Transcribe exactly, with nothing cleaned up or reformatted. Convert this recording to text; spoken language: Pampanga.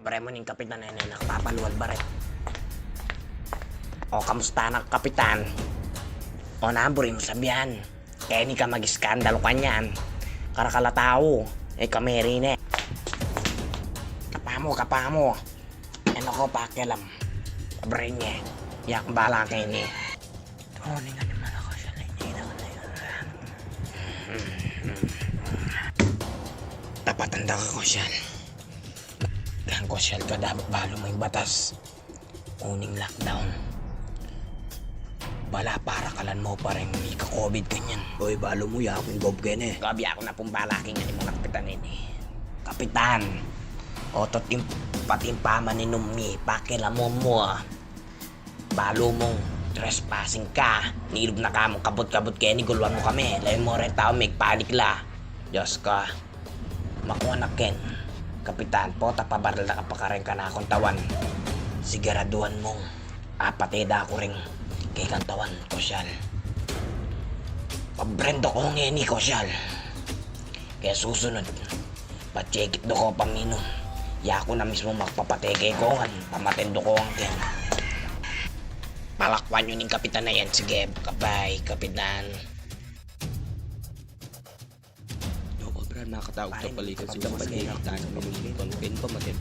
Pre mu ning kapitan, e ne nakapapalual baret. O, kamusta na, kapitan? O, nanu buri mu sabian? Keni ka mag-iskandalo kanyan. Karakal a tau, e ka meri ne. Kapa mu, kapa mu. E na ku pakialam. Abre ne. Yak bala keni. Tuning animal a kosyal, e ne. Tapatan da ka, kosyal. Keng kosyal ka, dapat balu mu ing batas. Uling lockdown. Bala parakalan mu pa reng mika-covid kanyan. Oy, balu mu, ya kung gob kene. Gabi aku na pung bala keng animal a kapitan ini. Kapitan, otot ing pati ing pamaninum mi, pakialamun mu, a. Balu mung trespassing ka. Nilub na ka mung kabut-kabut keni, guluan mu kami. Lawen mu reng tau, migpanik la. Diyos ka. Makuan na ken, kapitan, pota pabaril da ka pa kareng kanakung tawan. Siguraduan mung apate da ku reng kekang tawan, kosyal. Pabrendo ku ngeni, kosyal. Keng susunud, patseki da ku paminum. Yaku na mismu magpapate keka ngan, pamaten da ku ngan ken. Palakuan yu ning kapitan a yan, sige, kabay, kapitan. Yo, obra, nakatawag ka pala kasi kapag nakita na kami ng pamate